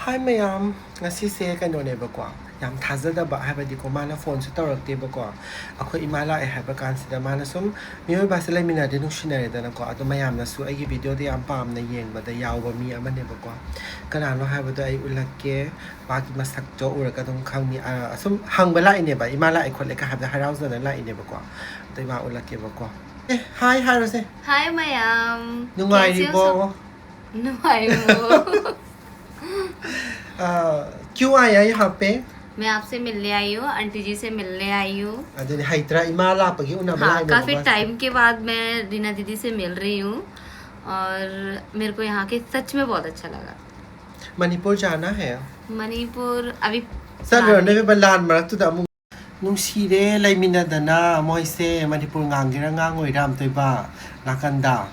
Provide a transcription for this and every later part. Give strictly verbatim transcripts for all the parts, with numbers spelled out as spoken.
ꯍꯥꯏ ꯃꯌꯥꯝ, ꯉꯁꯤꯁꯦ ꯀꯩꯅꯣꯅꯦꯕꯀꯣ, ꯌꯥꯝ ꯊꯥꯖꯗꯕ, ꯍꯥꯏꯕꯗꯤꯀꯣ, ꯃꯥꯅ ꯐꯣꯟꯁꯨ ꯇꯧꯔꯛꯇꯦꯕꯀꯣ꯫ ꯑꯩꯈꯣꯏ ꯏꯃꯥ ꯂꯥꯛꯑꯦ ꯍꯥꯏꯕ ꯀꯥꯟꯁꯤꯗ ꯃꯥꯅ ꯁꯨꯝ, ꯃꯤꯑꯣꯏꯕꯁꯦ ꯂꯩꯃꯤꯟꯅꯔꯗꯤ ꯅꯨꯡꯁꯤꯅꯔꯦꯗꯅꯀꯣ꯫ ꯑꯗꯣ ꯃꯌꯥꯝꯅꯁꯨ ꯑꯩꯒꯤ ꯚꯤꯗꯤꯑꯣꯗ ꯌꯥꯝ ꯄꯥꯝꯅ ꯌꯦꯡꯕꯗ ꯌꯥꯎꯕ ꯃꯤ ꯑꯃꯅꯦꯕꯀꯣ꯫ ꯀꯅꯥꯅꯣ ꯍꯥꯏꯕꯗꯣ ꯑꯩ ꯎꯠꯂꯛꯀꯦ꯫ ꯃꯥꯒꯤ ꯃꯁꯛꯇꯣ ꯎꯔꯒ ꯑꯗꯨꯝ ꯈꯪꯅꯤ꯫ ꯑ, ꯑꯁꯨꯝ ꯍꯪꯕ ꯂꯥꯛꯏꯅꯦꯕ, ꯏꯃꯥ ꯂꯥꯛꯑꯦ ꯈꯣꯠꯂꯦ ꯀ ꯍꯥꯏꯕꯗ ꯍꯔꯥꯎꯖꯅ ꯂꯥꯛꯏꯅꯦꯕꯀꯣ꯫ ꯑꯗꯣ ꯏꯃꯥ ꯎꯠꯂꯛꯀꯦꯕꯀꯣ꯫ ꯑꯦ, ꯍꯥꯏ ꯍꯥꯏꯔꯣꯁꯦ꯫ हाय मयाम। ꯅꯨꯡꯉꯥꯏꯔꯤꯕꯣ? कैसे हो सब? नुआइमो। आ, क्यों आया यहाँ पे? मैं आपसे मिलने आई हूँ, आंटी जी से मिलने आई हूँ। ꯑꯗꯨꯗꯤ ꯍꯩꯇ꯭ꯔꯥ, ꯏꯃꯥ ꯂꯥꯛꯄꯒꯤ ꯎꯅꯕ हाँ, ꯂꯥꯛꯏꯅꯦꯕ काफी ꯃꯥꯁꯦ꯫ टाइम के बाद मैं रीना दीदी से मिल रही हूँ और मेरे को यहाँ के सच में बहुत अच्छा लगा। ꯃꯅꯤꯄꯨꯔ ꯖꯥꯅꯥ ꯍꯦ꯫ मणिपुर अभी ꯆꯠꯂꯨꯔ ꯅꯣꯏꯕ ꯂꯥꯟ ꯃꯔꯛꯇꯨꯗ ꯑꯃꯨꯛ꯫ ꯅꯨꯡꯁꯤꯔꯦ ꯂꯩꯃꯤꯟꯅꯗꯅ ꯃꯣꯏꯁꯦ꯫ ꯃꯅꯤꯄꯨꯔ ꯉꯥꯡꯒꯦꯔꯥ ꯉꯥꯡꯉꯣꯏꯔꯥ ꯑꯝꯇꯣꯏꯕ ꯅꯥꯀꯟꯗ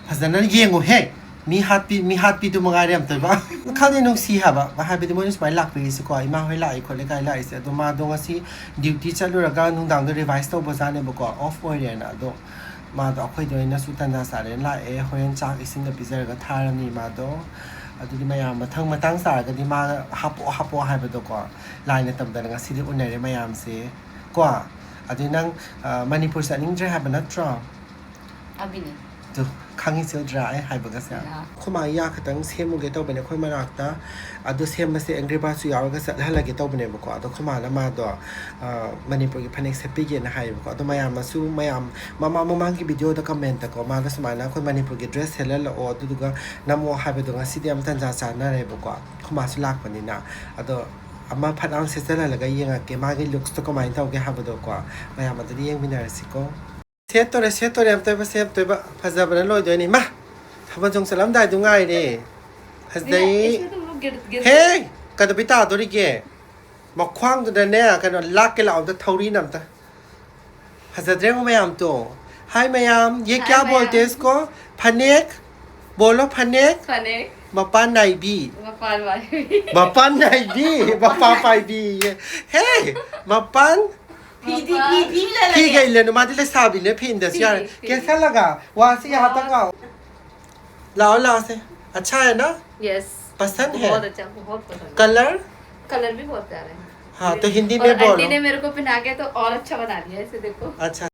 ꯐꯖꯅ ꯌꯦꯡꯉꯨꯍꯦ꯫ ꯃꯤ ꯍꯥꯠꯄꯤ, ꯃꯤ ꯍꯥꯠꯄꯤꯗꯨ ꯃꯉꯥꯏꯔꯦ ꯑꯝꯇꯣꯏꯕ꯫ ꯈꯪꯗꯦ, ꯅꯨꯡꯁꯤ ꯍꯥꯏꯕ꯫ ꯍꯥꯏꯕꯗꯤ ꯃꯣꯏꯅ ꯁꯨꯃꯥꯏꯅ ꯂꯥꯛꯄꯤꯔꯤꯁꯦꯀꯣ, ꯏꯃꯥ ꯍꯣꯏ ꯂꯥꯛꯏ ꯈꯣꯠꯂꯤ ꯀꯥꯏ ꯂꯥꯛꯏꯁꯦ꯫ ꯑꯗꯣ ꯃꯥꯗꯣ ꯉꯁꯤ ꯗ꯭ꯌꯨꯇꯤ ꯆꯠꯂꯨꯔꯒ ꯅꯨꯡꯗꯥꯡꯗ ꯔꯤꯚꯥꯏꯁ ꯇꯧꯕꯖꯥꯠꯅꯦꯕꯀꯣ, ꯑꯣꯐ ꯑꯣꯏꯔꯦꯅ꯫ ꯑꯗꯣ ꯃꯥꯗꯣ ꯑꯩꯈꯣꯏꯗ ꯑꯣꯏꯅꯁꯨ ꯇꯟꯖꯥ ꯆꯥꯔꯦꯅ ꯂꯥꯛꯑꯦ꯫ ꯍꯣꯔꯦꯟ ꯆꯥꯛ ꯏꯁꯤꯡꯒ ꯄꯤꯖꯔꯒ ꯊꯥꯔꯅꯤ ꯃꯥꯗꯣ꯫ ꯑꯗꯨꯗꯤ ꯃꯌꯥꯝ ꯃꯊꯪ ꯃꯇꯥꯡ ꯆꯥꯔꯒꯗꯤ ꯃꯥ ꯍꯥꯄꯛꯑꯣ ꯍꯥꯄꯛꯑꯣ ꯍꯥꯏꯕꯗꯣꯀꯣ, ꯂꯥꯏꯅ ꯇꯝꯗꯅ ꯉꯁꯤꯗꯤ ꯎꯅꯔꯦ ꯃꯌꯥꯝꯁꯦ ꯀꯣ꯫ ꯑꯗꯨ ꯅꯪ, ꯑ, ꯃꯅꯤꯄꯨꯔ ꯆꯠꯅꯤꯡꯗ꯭ꯔꯦ ꯍꯥꯏꯕ ꯅꯠꯇ꯭ꯔꯣ? अभी नहीं। ꯑꯗꯨ ꯈꯪꯉꯤꯁꯦ ꯎꯗ꯭ꯔꯥ ꯑꯩ ꯍꯥꯏꯕꯒꯁꯦ? ꯌꯥ꯫ ꯑꯩꯈꯣꯏ ꯃꯥ ꯌꯥ ꯈꯛꯇꯪ ꯁꯦꯝꯃꯨꯒꯦ ꯇꯧꯕꯅꯦ ꯑꯩꯈꯣꯏ ꯃꯅꯥꯛꯇ꯫ ꯑꯗꯨ ꯁꯦꯝꯕꯁꯦ ꯑꯦꯡꯒ꯭ꯔꯤ ꯕꯥꯔꯠꯁꯨ ꯌꯥꯎꯔꯒ ꯆꯠꯍꯜꯂꯒꯦ ꯇꯧꯕꯅꯦꯕꯀꯣ꯫ ꯑꯗꯣ ꯑꯩꯈꯣꯏ ꯃꯥꯅ ꯃꯥꯗꯣ, ꯑ, ꯃꯅꯤꯄꯨꯔꯒꯤ ꯐꯅꯦꯛ ꯁꯦꯠꯄꯤꯒꯦꯅ ꯍꯥꯏꯌꯦꯕꯀꯣ꯫ ꯑꯗꯣ ꯃꯌꯥꯝꯅꯁꯨ, ꯃꯌꯥꯝ ꯃꯃꯥꯡ ꯃꯃꯥꯡꯒꯤ ꯚꯤꯗꯤꯑꯣꯗ ꯀꯃꯦꯟꯇꯀꯣ, ꯃꯥꯅ ꯁꯨꯃꯥꯏꯅ ꯑꯩꯈꯣꯏ ꯃꯅꯤꯄꯨꯔꯒꯤ ꯗ꯭ꯔꯦꯁ ꯁꯦꯠꯍꯜꯂꯛꯑꯣ ꯑꯗꯨꯗꯨꯒ ꯅꯝꯃꯛꯑꯣ ꯍꯥꯏꯕꯗꯣ ꯉꯁꯤꯗꯤ ꯌꯥꯝ ꯇꯟꯖꯥ ꯆꯥꯟꯅꯔꯦꯕꯀꯣ꯫ ꯑꯩꯈꯣꯏ ꯃꯥꯁꯨ ꯂꯥꯛꯄꯅꯤꯅ꯫ ꯑꯗꯣ ꯑꯃ ꯐꯠ ꯂꯥꯎꯅ ꯁꯦꯠꯆꯜꯍꯜꯂꯒ ꯌꯦꯡꯉꯛꯀꯦ ꯃꯥꯒꯤ ꯂꯨꯛꯁꯇꯣ ꯀꯃꯥꯏꯅ ꯇꯧꯒꯦ ꯍꯥꯏꯕꯗꯣꯀꯣ꯫ ꯃꯌꯥꯝ ꯑꯗꯨꯗꯤ ꯌꯦꯡꯃꯤꯟꯅꯔꯁꯤꯀꯣ꯫ ꯁꯦꯠꯇꯣꯔꯦ, ꯁꯦꯠꯇꯣꯔꯦ, ꯑꯝꯇꯣꯏꯕ ꯁꯦꯠꯇꯣꯏꯕ꯫ ꯐꯖꯕꯅ ꯂꯣꯏꯗꯣꯏꯅꯤ꯫ ꯃꯥ! ꯊꯥꯕꯜ ꯆꯣꯡ ꯆꯠꯂꯝꯗꯥꯏꯗꯨ ꯉꯥꯏꯔꯦ꯫ ꯐꯖꯩ꯫ इसमें तुम लोग गिर गिर ꯍꯦ! ꯀꯩꯗꯧꯕꯩ ꯇꯥꯗꯣꯔꯤꯒꯦ? ꯃꯈ꯭ꯋꯥꯡꯗꯨꯗꯅꯦ, ꯀꯩꯅꯣ, ꯂꯥꯛꯀꯦ ꯂꯥꯛꯑꯣ, ꯑꯝꯇ ꯊꯧꯔꯤꯅ ꯑꯝꯇ꯫ ꯐꯖꯗ꯭ꯔꯦ ꯃꯌꯥꯝꯗꯣ꯫ ꯍꯥꯏ ꯃꯌꯥꯝ, ये हाय क्या मयाम। बोलते हैं इसको? ꯐꯅꯦꯛ? ꯕꯣꯂꯣ ꯐꯅꯦꯛ? फनेक। ꯃꯄꯥꯟ ꯅꯥꯏꯕꯤ꯫ मपान वाली। ꯃꯄꯥꯟ ꯅꯥꯏꯕꯤ, ꯃꯄꯥ ꯄꯥꯏꯕꯤ꯫ ꯍꯦ! ꯃꯄꯥꯟ ꯐꯤꯗꯤ, ꯐꯤ, ꯐꯤ ꯂꯩꯔꯒꯦ꯫ ꯐꯤꯒ ꯏꯜꯂꯅꯨ, ꯃꯥꯗꯤ ꯂꯩꯁꯥꯕꯤꯅꯦ, ꯐꯤ ꯏꯟꯗꯁꯨ ꯌꯥꯔꯦ꯫ ꯐꯤ, ꯐꯤ꯫ कैसा लगा? वहाँ से यहाँ तक आओ। लाओ, लाओ से। अच्छा है ना? यस। पसंद है? बहुत अच्छा, बहुत पसंद। कलर? कलर भी बहुत प्यारा है। हाँ, तो हिंदी और में आंटी बोलो। ने मेरे को पहना के तो और अच्छा बना दिया, इसे देखो। अच्छा,